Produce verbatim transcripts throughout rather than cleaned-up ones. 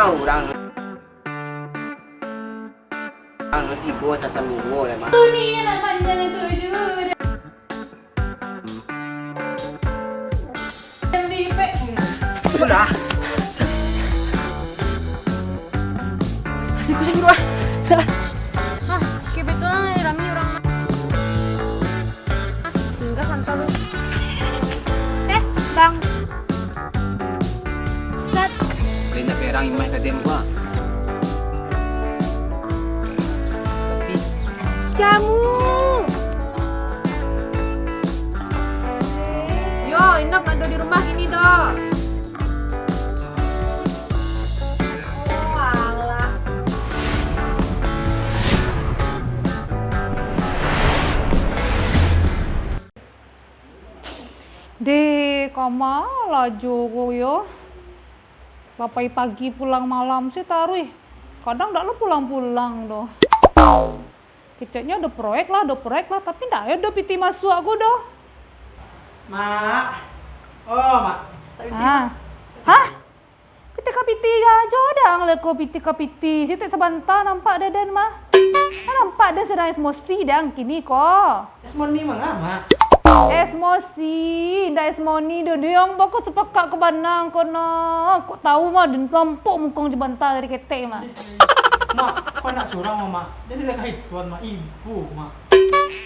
Urang, urang tibo sasamungo lah, Mak. Dunia nan panjang tujuh dan lipek. Udah. Kasih kucing dulu, ah. Dah lah. Hah, kebetulan rami urang. Singgah santai lu. Eh, Bang. Sat. Paling nak perang imah ka den gua. Jamu. Yo, indak ado di rumah kini doh. Oh, alah. Deh, kama laju ko yo. Lah pagi-pagi pulang malam se taruih. Kadang dak lo pulang-pulang doh. Keceknyo ado proyek lah, ado proyek lah, tapi ndak ado piti masuak ko doh. Mak. Oh, Mak. Tapi Ah. Hah? Piti ka piti ajo dang leko piti ka piti. Sitek sabanta nampak dek den mah. Kan nampak den sadang esmosi dang kini ko. Esmoni manga, Mak? Esmosi, ndak esmoni doh. Diang bako sapakak ko banang ko nah. Kok tau mah den tampok mukong jo banta dari ketek mah. Mak, kok nak surang, Mak? Jadi lah kahituan, Mak. Ibu, Mak.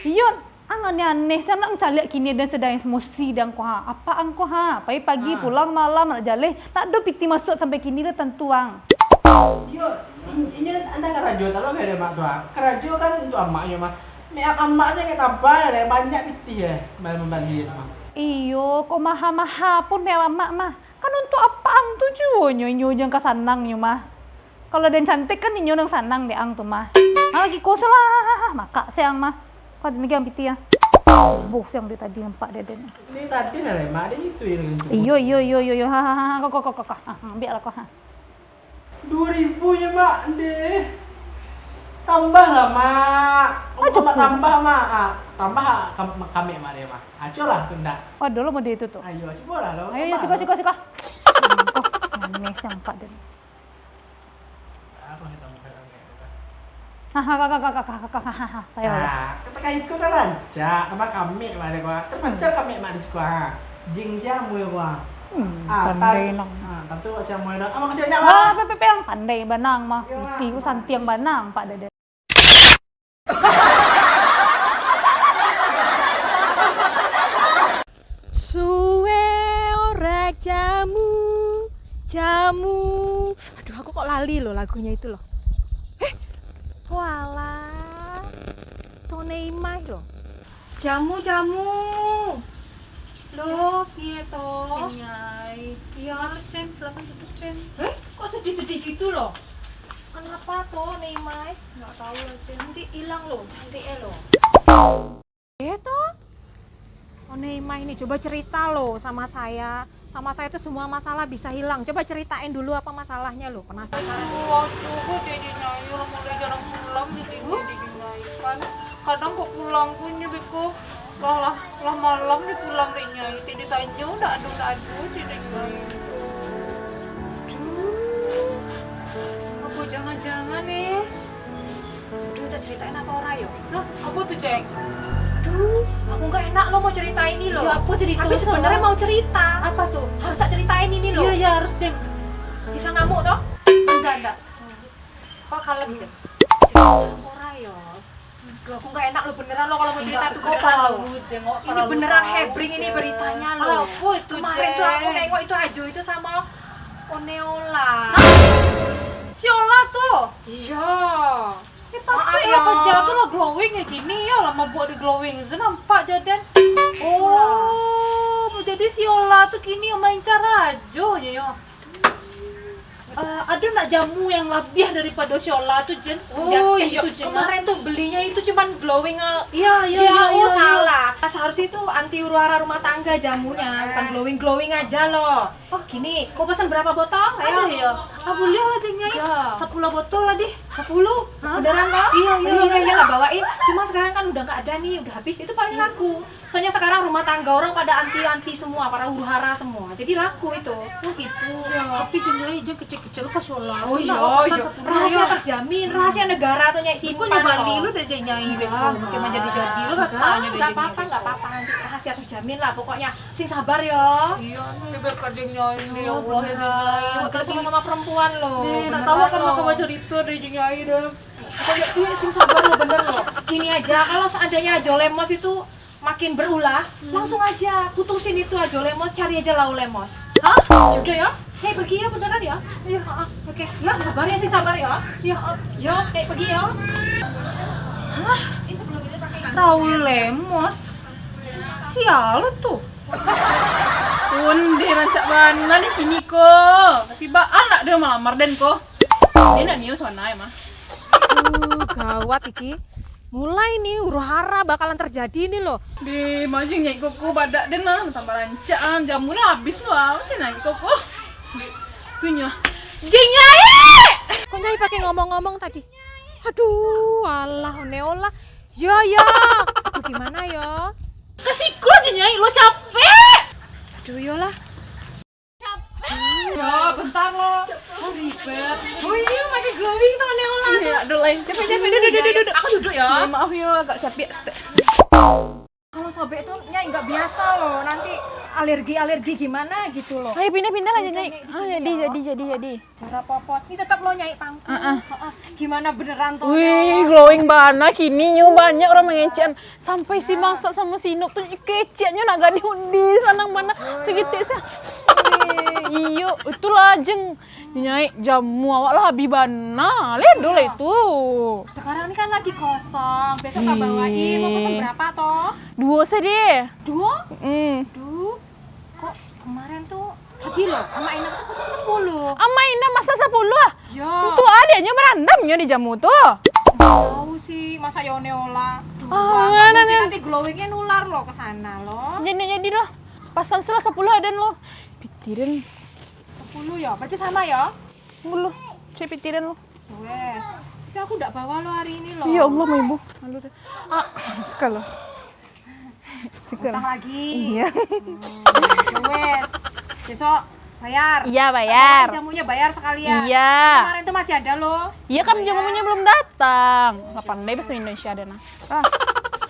Iyo, ang aneh-aneh, sa nak mancaliak kini den sadang esmosi dang ko ha. Apak ang ko ha? Pagi-pagi Ah. pulang malam nak jaleh, ndak ado piti masuak sampai kini lah tantu ang. Iyo, in-, inyo anda karajo talo ka dek mak tu, ah. Karajo kan untuak amak nyo mah. Mek amak se ka tabah dek, banyak pitih eh, bali mambali tu mah. Iyo, kok maha-maha pun mek amak mah. Kan untuak apak ang tu juo nyo, inyo jan ka sanang nyo mah. Kalau den cantik kan inyo nan sanang dek ang tu mah. Ang lagi ko se lah, makak se ang mah. Kau lagi ang pitih ah. Boh se ang dari tadi nampak dek den. Ni tadi lah, Mak, dek itu yang. Iyo, iyo, iyo, iyo, iyo. Ha, ha, ha, ha. Kau, kau, kau, kau, kau. Ha, ha, ambiak lah kau, ha. Dua ribu nyo, Mak, ndeh. Tambah lah, Mak. Ah, Mak, cukup. Tambah, Mak. Ah, tambah, ah, kam-, kamek, Mak, deh, Mak. Ah, cubo lah tu ndak. Oh, dulu mau di itu tu. Ayo, cubo lah, lo. Ayo, ayo, tambah, siko, lo. Siko, siko. Hmm, kau. Aneh se ang nampak dek den. Apo nan tambah kamek tu, Kak? Ha, ha, ha, ha, ha, ha, ha, ha, ha, ha, ha, ayo, ayo. Ah, kata ka iko kan rancak, tambah kamek mah dek ko. Kan rancak kamek mah di siko, ha. Jing sia mue ko, ha. Hmm, ah, pandai tan-, nang. Ah, tantu macam mue dah. Ah, makasih banyak, Mak. Ah, pe, pe, pe, ang pandai banang mah. Iyo, Mak. Pitih ku santiang banang, Pak Dede. Suwe orak jamu, jamu. Aduh, aku kok lali loh lagunya itu loh. Eh, walah. Tone Imai loh. Jamu, jamu. Lo, piye to? Cen, Nyai. Iya. Masuk, Cen. Silakan duduk, Cen. Eh, kok sedih-sedih gitu loh? Kenapa to, Neimai? Nggak tahu lah, Cen. Nanti hilang loh cantiknya loh. Eh, to? Oh, Neimai ini coba cerita loh sama saya. Sama saya tuh semua masalah bisa hilang. Coba ceritain dulu apa masalahnya loh. Penasaran. Aduh, aduh, kok Dede Nyai lah mulai jarang pulang, jadi Dede Nyai kan. Kadang kok pulang pun nyo beko. Lah, lah, lah malam nyo pulang, Dek Nyai. Dek ditanyo, ndak ado, ndak ado, Dek Nyai. Aduh. Apo jangan-jangan, eh? Aduh, tak ceritain apa orang yo? Hah? Apo tu, Cek? Aduh, aku nggak enak lo mau ceritain ini lo. Yo, apo cerita? Tapi sebenarnya mau cerita. Apo tu? Harus tak ceritain ini lo. Iya, iya, harus, Cek. Bisa ngamuk toh? Enggak, enggak. Kok kalem, Cek? Cerita apa orang yo? Duh, aku nggak enak lo beneran lo kalau mau cerita tuh beneran lo. Ini beneran hebring ini beritanya lo. Apo itu, Cek? Kemarin tuh aku nengok itu Ajo itu sama Oneola. Hah? Si Ola tuh? Iya. Eh, tapi lah kerja tu lah glowing kayak gini ya, lah mabuk di glowing. Saya nampak jaden. Oh, jadi si Ola tuh kini main cara Ajo ya, yo. Eh, ada nak jamu yang lebih daripada si Ola tu, Jen? Oh, iya. Kemarin tuh belinya itu cuman glowing, eh, iya, iya, iya, oh, iya, salah. Seharusnya itu anti huru-hara rumah tangga jamunya, bukan glowing-glowing aja loh. Oh, gini, mau pesan berapa botol? Ayo. Ada ya? Ah, buliah lah, Jeng Nyai. Iyo. Sapuluah botol lah, deh. Sapuluah? Hah? Beneran, Bang? Iyo, iyo, iyo, iyo, iyo. Iyo, tak bawain. Cuma sekarang kan udah nggak ada nih, udah habis. Itu paling laku. Soalnya sekarang rumah tangga orang pada anti-anti semua, para huru-hara semua. Jadi laku itu. Oh, gitu. Iyo. Tapi Jeng Nyai, Jeng, kecil-kecil pas sholat. Oh, iyo, iyo. Rahasia terjamin, rahasia negara tuh, Nyai, simpan. Kok nyo bali lo deh, Jeng Nyai, deh. Enggak, makin jadi-jadi lo, enggak, katanya deh, enggak apa-apa, enggak apa-apa. Nanti rahasia terjamin lah pokoknya. Sing sabar yo. Iyo, nih, beb, ka Jeng Nyai, ya Allah, ya Jeng Nyai. Kita sama-sama perempuan loh. Nih, tak tahu kan mau baca cerita deh, Jeng Nyai, deh. Pokoknya, sing sabar lo, bener lo. Gini aja, kalau seandainya Ajo Lemos itu makin berulah, langsung aja putusin itu Ajo Lemos, cari aja Lau Lemos. Hah? Jodoh ya? Hei, pergi ya, beneran ya? Iya. Oke, ya, sabar ya, sih, sabar ya. Iya. Yo, hei, pergi ya. Hah? Lau Lemos? Sialo tu? Onde rancak bana ni kini ko. Tapi baa nak den malamar den ko. Den nak nio suanai mah. Uh, gawat iki. Mulai ni, huru-hara bakalan terjadi ni lo. Deh, maju nyai koko badak den lah, tambah rancak ah, jamu lah habis lo ah, macam nyai koko. Tu nyo. Jeng Nyai! Kok Nyai pakai ngomong-ngomong tadi? Aduh, alah, Oneola. Yo, yo. Aduh, di mana yo? Ka siko aja, Nyai, lo capek. Aduh, yo lah. Yo, bentar lo. Oh, ribet. Oh, iyo, makin glowing tuh, Oneola tuh. Iya, aduh, lain. Capek, capek, duduk, duduk, duduk. Aku duduk, ya. Maaf, yo, agak capek. Kalau sobek tuh, Nyai, nggak biasa loh. Nanti alergi-alergi gimana gitu loh. Ayo, pindah-pindah lah, Nyai. Ah, jadi, jadi, jadi, jadi. Ora apa-apa. Ini tetap lo nyai pangku. Heeh. Heeh. Gimana beneran tuh? Wih, glowing bana kini nyo, banyak orang mangecekan. Sampai si Masak sama si Inok tu keceknyo nak gadih undi, sanang bana. Sagitik sa. Wih, iyo, itulah Jeng. Nyai, jamu awak lah habis bana. Ledo lah itu. Sekarang ni kan lagi kosong. Besok tak bawain. Mau pesen berapa toh? Duo saja. Duo? Mm. Duo. Kok kemarin tuh tadi loh, Amak Inam tuh pesan sepuluh. Amak Inam masak sepuluh ah? Yo. Untuak adiknyo marandamnyo di jamu tu. Tahu sih, masa yo Oneola. Duh, ah, mungkin nanti glowingnya nular loh ke sana loh. Jadi, jadi loh. Pasan sela sepuluh aden loh. Pitirin. Sepuluh ya? Berarti sama ya? Sepuluh. Cek pitirin loh. Wes. Tapi aku ndak bawa loh hari ini loh. Ya Allah, Ibu. Malu deh. Ah, sekali. Utang lagi. Iya. Hmm, ya wes. Besok bayar. Iya, bayar. Jamunya bayar sekalian. Iya. Kemarin tuh masih ada loh. Iya, kan jamunya belum datang. Lapan deh bahasa Indonesia ada nah. Ah.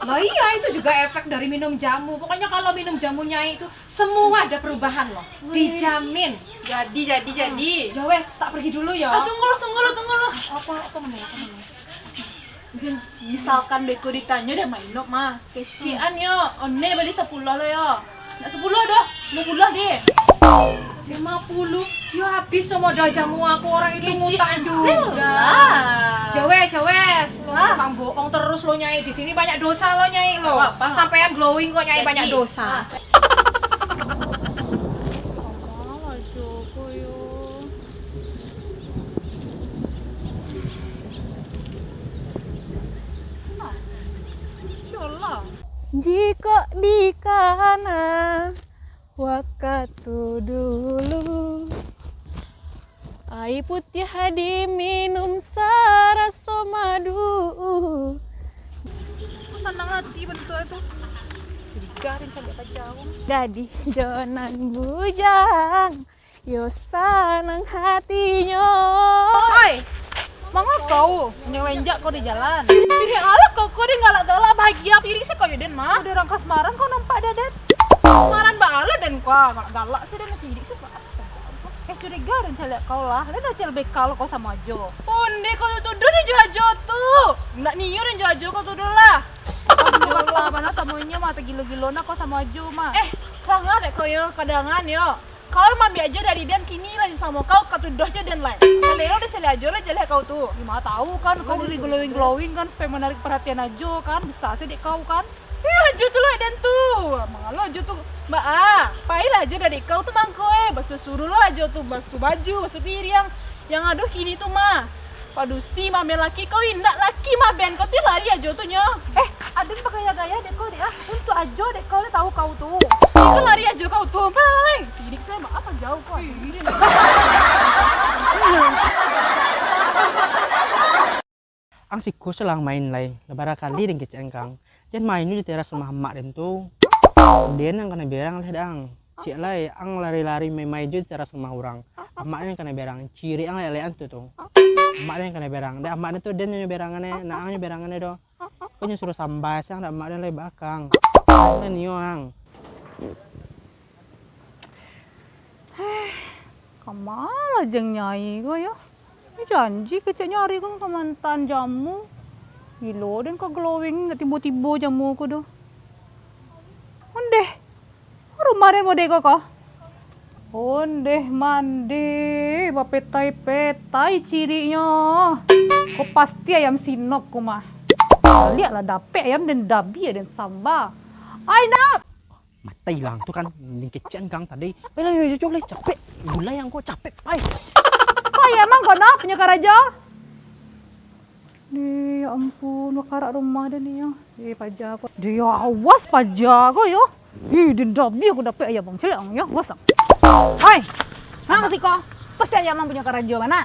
Loh iya, itu juga efek dari minum jamu. Pokoknya kalau minum jamunya itu semua ada perubahan loh. Dijamin. Jadi, jadi, jadi. Ya wes, tak pergi dulu ya. Ah, tunggu lo, tunggu lo, tunggu lo. Apa, apa mana, apa mana? Misalkan beko ditanyo deh Mak Inok mah, kecian yo, One bali sapuluah lo yo. Ndak sapuluah doh, limo puluah deh. Limo puluah, yo habis tu modal jamu aku, orang itu ngutang juga. Ya wes, ya wes. Lo tukang bohong terus lo nyai, di sini banyak dosa lo nyai lo. Sampean glowing kok nyai banyak dosa. Jikok dikana wakatu dulu, ai putiah diminum saraso madu. Sanang hati bantuak tu. Curiga den caliak ka jauah. Gadih jo nan bujang. Yo sanang hatinyo. Oi, manga kau manyenyak-nyenyak kau di jalan? Siriak alah kau, kau deh galak-galak bahagia. Sirik se kau yo den mah. Udah urang kasmaran kau nampak deh den. Kasmaran baa lah den kau, galak-galak se den, sirik se kau. Eh, curiga den caliak kau lah. Den acel bekal kau samo Ajo. Onde kau tuduah den jo Ajo tu. Ndak nio den jo Ajo kau tuduah lah. Kau tuduah bana samo inyo mah, tagilo-gilo nah kau samo Ajo mah. Eh, kurang ajar dek kau yo, kadangan yo. Kau maambiak Ajo dari den, kini lah samo kau, kau tuduah jo den lai. Salero den caliak Ajo lah, caliak kau tu. Gimana tahu kan, kau glowing-glowing kan, supaya menarik perhatian Ajo kan, bisa se dek kau kan. Eh, Ajo tu lah den tu. Mangalo Ajo tu, baa, pailah Ajo dari kau tu mangko eh, basuruh-suruh lah Ajo tu, basuh baju, basuh piriang. Yang ado kini tu mah. Padusi mah ben laki kau, indak laki mah ben kau tu lari Ajo tu nyo. Eh, aden bagaya-gaya dek kau dek ah. Untuak Ajo dek kau lah tahu kau tu. Itu lari Ajo kau tu. Ampun lah, lai. Sirik se, maaf lah jauh kau. Ih, gini. Ang siko salang main lai, lah bara kali den kecek ang. Jan main jo di teras rumah amak den tu. Den nan kanai berang lai dek ang. Ciek lai, ang lari-lari main-main jo di teras rumah urang. Amak den kanai berang, cirik ang lek-lekan tu tu. Amak den kanai berang, dek amak den tu den nyo berangan e, nak ang nyo berangan e doh. Ko nyo suruah sambai siang dek amak den lai bakang. Ang nio ang. Heh, kama lah Jang Nyai ko yo? Nyo janji keceknyo ari ko ka maantaan jamu. Gilo den ka glowing, ndak tibo-tibo jamu ko doh. Ondeh, rumah den model ko ko? Ondeh mandeh, bapetai-petai ciriknyo. Ko pasti ayam sinok ko mah. Liek lah dapek ayam den dabi den samba. Ai nak! Matai lah tu kan, ni kecek ang tadi. Baiklah, yo, yo, yo, lah, capek. Gulai ang ko capek. Ai. Ko ayam ang ko no punyo karajo? Deh, ya ampun, bakarak rumah den ni yo. Eh, paja ko. Deh, yo, awas paja ko yo. Ih, den dabi ko dapek ayam ang, caliak ang yo, awas ang. Oi, nang siko. Pasti ayam ang punyo karajo, ma nak?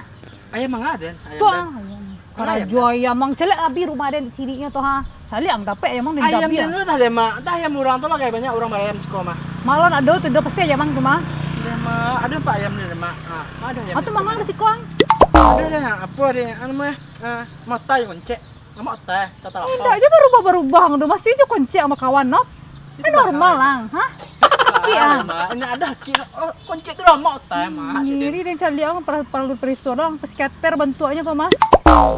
Ayam ang aden, ayam tu den. Ah, ayam. Karajo ayam ang, caliak abi rumah den ciriknyo tu ha. Caliak ang dapek ayam ang den dabi. Ayam den tu tah den, Mak. Tah ayam urang tu lah, kayak banyak urang bayam siko, Mak. Malah ado tu, ado pasti ayam ang tu, Mak. Den, Mak. Ado empat ayam den, Mak. Ha, ado ayam. Ah, tu den, mangang siko ang. Ado den, apo den, anu mah, ah, mata jo koncek. Amak teh, tata lapang. Indak jo barubah-barubah ang tu, masih jo koncek ang bakawan, no? Kan normal lah, ha? Sakik ah. Mak, indak ado sakik. Oh, koncek tu lah amak teh, Mak. Ngiri den caliak ang, par-, paralu pareso ang, psikiater bantuaknyo tu, Mak.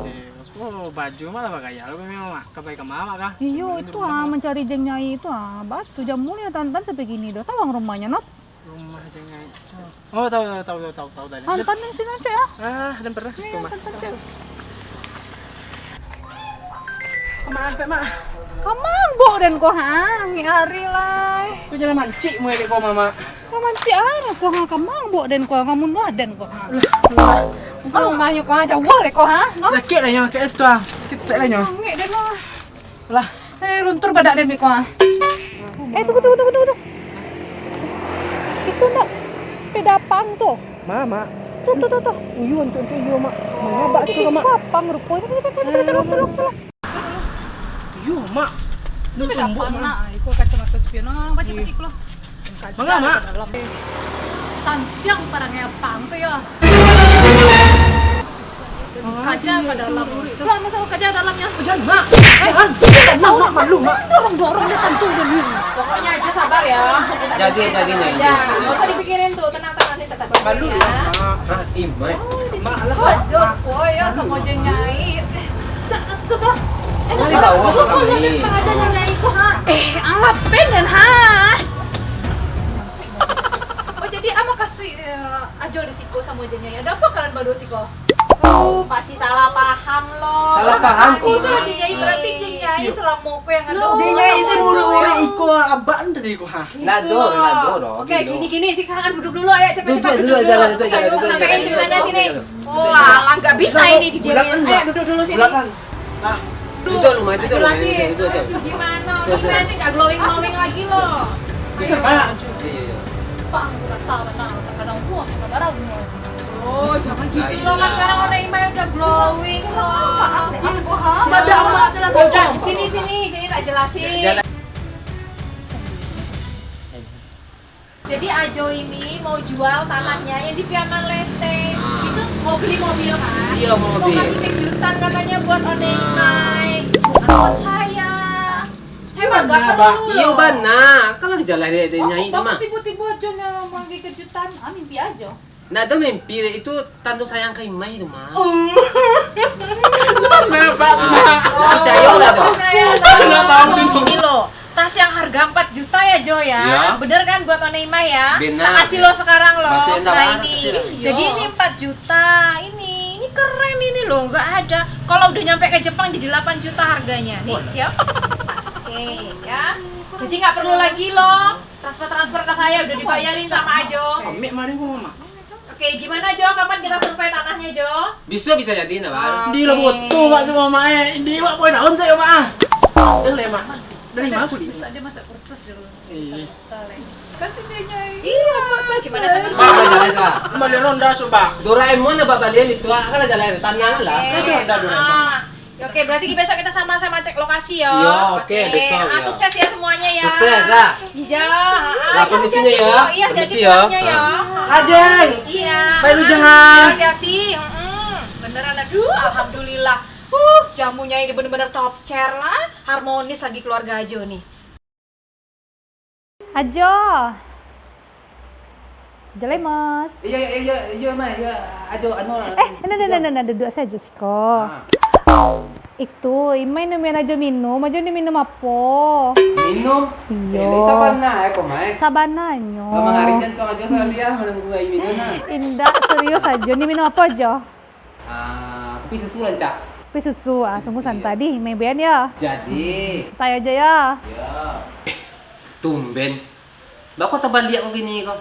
Eh, oh, baju malah bagaya lo, memang, Mak. Ka pai ka ma, Mak, kah? Iyo, itu ah, mancari Jang Nyai itu ah. Batu jamu ni tantan sampai gini doh. Tahu ang rumahnyo, no? Rumah Jang Nyai. Oh, tahu, tahu, tahu, tahu, tahu tadi. Hantan yang sini cek ah. Ah, dan pernah situ, Mak. Hantan cek. Maaf, Mak. Kamang bok den ko ha, ngik hari lai. Ko jalan mancik mulai dek ko, Mak. Ko mancik ah, ko ha, kamang bok den ko, kamun ko den ko ha. Lah, lah. Rumah nyo ko ha, jauah dek ko ha. Sakik lah nyo, K S tu ah. Sakik lah nyo. Ngik den lah. Lah. Eh, luntur badak den beko ah. Eh, tunggu, tunggu, tunggu, tunggu, tunggu. Itu ndak sepeda pang tu? Ma, Mak. Tu, tu, tu, tu. Iyo, antu, antu, iyo, Mak. Mangabak tu, Mak. Itu pang rupo. Cepat, cepat, cepat, cepat, cepat, cepat. Iyo, Mak. Sepeda pang, Mak. Iko kacamata spion. Ah, pacik, pacik pulo. Mangga, Mak? Santiang parangai pang tu yo. Kaja ka dalam. Lah, masuk kaja dalamnyo. Jan, Mak. Jan. Jan, Mak, Mak, malu, Mak. Dorong, dorong, dia tentu dia ni. Pokoknya aja sabar ya. Jadi, jadi, jadi. Aja. Nggak usah dipikirin tuh, tenang, tenang, saya tetap. Malu ya. Ah, Imai. Oh, di situ aja, boy, ya, sama aja nyai. Cak, ke situ tuh. Eh, Nyai, bawa lu ke kami. Lu aja nyai itu, ha? Eh, apa dan ha? Oh, jadi apa kasih, eh, aja di siko sama aja nyai? Ada apa kalian berdua siko? Oh, pasti salah paham lo. Salah paham, Ko. Itu lagi nyai, berarti jin nyai selama ko yang ada. Jin nyai itu murid-murid iko abang tadi ko, ha. Nado, nado, nado. Oke, gini, gini, sekarang duduk dulu, ayo, cepat, cepat, duduk dulu. Duduk, duduk, duduk, duduk, duduk, duduk, duduk, duduk, duduk, duduk. Oh, alah, nggak bisa ini didiamin. Ayo, duduk dulu sini. Nah, duduk, Mak, duduk, jelasin. Duduk, duduk. Gimana? Terus nanti nggak glowing-glowing lagi, loh. Bisa, Pak. Iya, iya. Pak, aku rata, rata, rata, kadang gua, kadang gua. Oh, jangan gitu loh, Mas. Sekarang warna Imai udah glowing loh. Ada emak, salah. Ya udah, sini, sini, sini tak jelasin. Jalan. Jadi Ajo ini mau jual tanahnya yang di Piaman Leste. Itu mau beli mobil kan? Iya, mau mobil. Mau kasih kejutan katanya buat One Imai. Bukan buat saya. Saya mah nggak perlu loh. Iya, bana. Kalau di jalan dia, dia nyai tu mah. Tiba-tiba Ajo nak manggil kejutan, ah, mimpi aja. Ndak ado mimpi, itu tando sayang ka Imai tu, Mak. Benar, Pak. Nah, percaya lah tu. Gini loh, tas yang harga empat juta ya, Jo ya. Iya. Bener kan buat One Imai ya? Benar. Tak kasih lo sekarang loh. Nah, ini. Jadi ini empat juta. Ini, ini keren ini loh, nggak ada. Kalau udah nyampe ke Jepang jadi delapan juta harganya. Nih, ya. Oke, ya. Jadi nggak perlu lagi loh. Transfer-transfer ke saya udah dibayarin sama Ajo. Ambil mari gua, Mak. Oke, gimana, Jo? Kapan kita survei tanahnya, Jo? Bisa, bisa jadi, nah, Bang. Di lah foto, Mak, sama Mak, eh. Di, Mak, boleh daun saya, Mak, ah. Boleh, Mak. Dari mana kulit? Bisa, dia masak kursus dulu. Iya. Bisa, boleh. Kasih dia, Nyai. Iyo, gimana sajo? Bak, lah jaleh, Kak. Balian Honda, Bak. Doraemon, Bak, balian bisuak, kan lah jaleh, tanang lah. Oke. Kan ada Doraemon. Ah. Ya, oke, berarti besok kita sama-sama cek lokasi ya. Iya, oke, besok, ah, ya. Sukses ya semuanya ya. Sukses, Kak. Iya, ah, ah, permisi ya. Iya, permisi ya. Hati-hati pulangnya ya. Ah. Ajeng. Iya. Baik lu, ah, Jeng, ah. Hati-hati. Mm-mm. Beneran, aduh, alhamdulillah. Uh, jamunya ini bener-bener top chair lah. Harmonis lagi keluarga Ajo nih. Ajo. Ajo Lemos. Iya, iya, iya, iya, Mai. Iya, Ajo, anu, eh, nah, nah, nah, nah, nah, duduk sajo siko. Ah. Itu, Imai namian Ajo minum, Ajo ni minum apo? Minum? Iyo. Eh, sabana, eh, ko, Mai. Sabananyo. Lah, mangarikan tu Ajo sakali, ah, manunggu ai minum, nah. Indak, serius Ajo, ni minum apo, Ajo? Ah, kopi susu rancak. Kopi susu, ah, sungguah santai dih, Imai buek yo. Jadi. Santai ajo yo. Yo. Tumben. Baa kok tabaliak ko kini ko?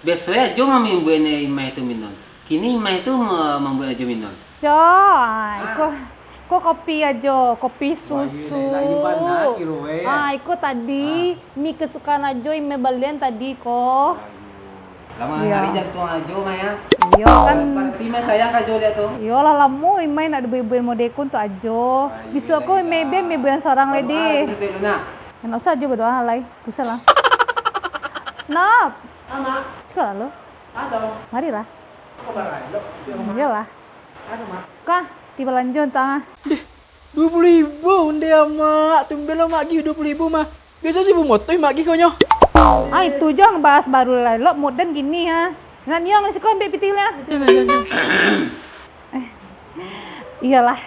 Biaso e Ajo mambuek Imai tu minum. Kini Imai tu ma-, mambuek Ajo minum. Jo, ah, iko, iko kopi Ajo, kopi susu. Wah, iyo, lah, lah, iyo bana kiro e. Ah, iko tadi mi kesukaan Ajo, Imai balian tadi ko. Aduh. Lamo hari jantuang Ajo, Mai, ah. Iyo, kan. Berarti Mai sayang ka Ajo liak tu. Iyo lah, lamo Imai nak dibuek-buek model ko untuak Ajo. Ah, iyo, bisuak ko Imai buek, Imai buek surang lai dih. Berdoa lah, Ajo, setia lu, nak. Ndak usah Ajo berdoa lai. Susah lah. Nap. Ah, Mak. Siko lah lu. Ado. Marilah. Kok barai, Dok? Iyolah. Ado, Mak. Kah, tibo lanjo untuak ah. Deh, duo puluah ribu ondeh, Mak. Tumben lo Mak agiah duo puluah ribu mah. Biaso saribu moto Mak agiah ko nyo. Ah, itu jo ang bahas baru lai, lo modern kini, ha. Nak nio siko ambiak pitih lah. Jangan, jangan, jangan. Eh, iyolah.